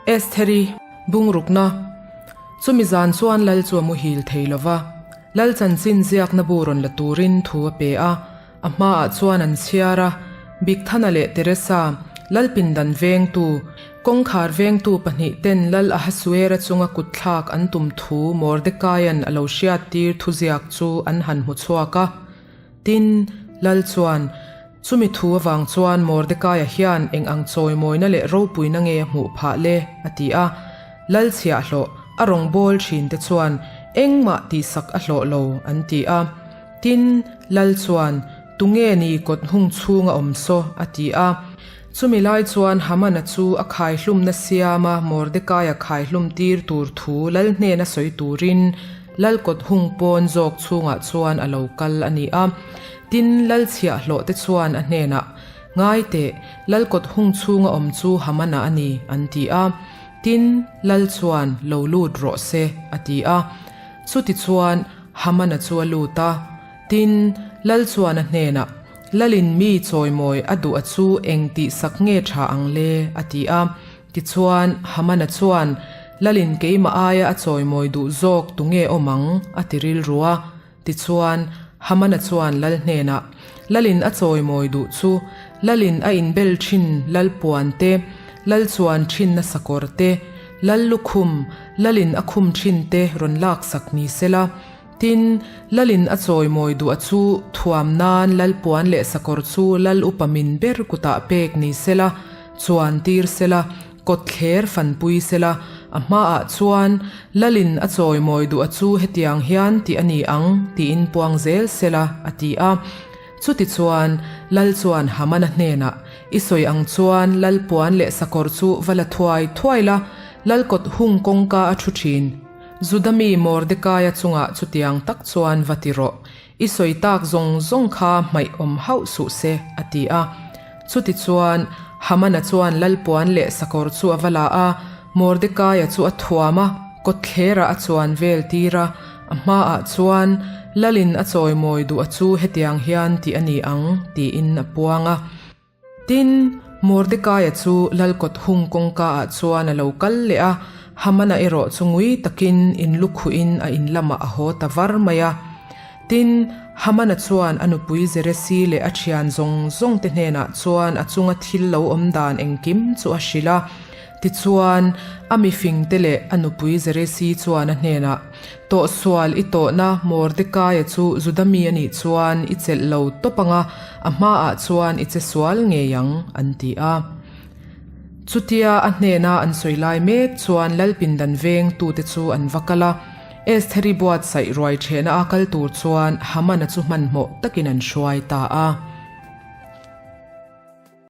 Estheri, Bungrukna, Chumi zan chuan Lal chu a muhil thei lo va, Lal chanchin ziakna bu rawn la turin thu a pe a, a hmaah chuan an chhiar a, Bigthana leh Teresa, Lal pindan vengtu, kawngkhar vengtu pahnih ten Lal Ahasuera chunga kutthlak an tum thu Mordekaia'n a lo hriattir thuziak chu an han hmu chhuak a. Tin, Lal chuan, Chumi thu avang chuan Mordekaia hian eng ang chawimawina leh ropuina nge a hmuh phah le? a ti a. Lal chhiahhlawh, a rawngbâwl ṭhinte chuan engmah tihsak a hlawh lo, an ti a. Tin, Lal chuan, Tunge ni kawt hung chhunga awm saw? a ti a. Chumi lai chuan Hamana chu a khaihlumna siama Mordekaia khaihlum tir tur thu Lal hnena sawi turin Lal kawt hung pawn zawk chhungah chuan a lo kal a ni a. Tin, Lal chhiahhlawh te chuan a hnenah, Ngai teh, Lal kawt hung chhunga awm chu Hamana a ni, an ti a. Tin, Lal chuan, Lo lut rawh se, a ti a. Chutichuan, Hamana chu a lut a. Tin, Lal chuan a hnenah, Lalin mi chawimawi a duh a chu eng tih sak nge tha ang le? a ti a. Tichuan, Hamana chuan, Lalin keimah aia a chawimawi duh zawk tu nge awm ang? a ti rilru a. Tichuan, Hamana chuan Lal hnenah, Lalin a chawimawi duh chu, Lalin a inbel thin Lal puan te, Lal chuan thinna sakawr te, Lal lukhum, Lalin a khum thin te rawn laksak ni sela, Tin, Lalin a chawimawi duh a chu thuam nan Lal puan leh sakawr chu Lal upa min ber kutah pek ni sela, chuan tir sela, kawt thler fanpui sela, a hmaah chuan Lalin a chawimawi duh a chu hetiang hian tih a ni ang tiin puang zel sela, a ti a. Chutichuan, Lal chuan Hamana hnenah, I sawi ang chuan Lal puan leh sakawr chu va la thuai thuai la, Lal kawt hung kawngka a thu thin. Juda mi Mordekaia chungah chutiang tak chuan va ti rawh, i sawi tak zawng zawng kha hmaih awm hauh suh se, a ti a. Chutichuan, Hamana chuan lalpuan leh sakawr chu a va la a, Mordekaia chu a thuam a, kawtthlerah a chuan vel tir a, a hmaah chuan, Lalin a chawimawi duh a chu hetiang hian tih a ni ang, tiin a puang a. Tin, Mordekaia chu lal kawt hung kawngkaah chuan a lo kal leh a, Hamana erawh chu ngui takin in lukhuhin a in lamah a haw ta var mai a. Tin, Hamana chuan a nupui Zeresi leh a thian zawng zawngte hnenah chuan a chunga thil lo awm dan engkim chu a hrilh a. Tichuan, a mifingte leh a nupui Zeresi chuan a hnenah, Tawhsual i tawhna Mordekaia chu Juda mi a nih chuan i chelh lo tawp ang a, a hmaah chuan i che sual ngei ang, an ti a. Chutia a hnena an sawi lai mek chuan Lalpindan vengtute chu an va kal a, Estheri buatsaih ruai ṭhehna a kal tur chuan Hamana chu hmanhmawh takin an hruai ta a.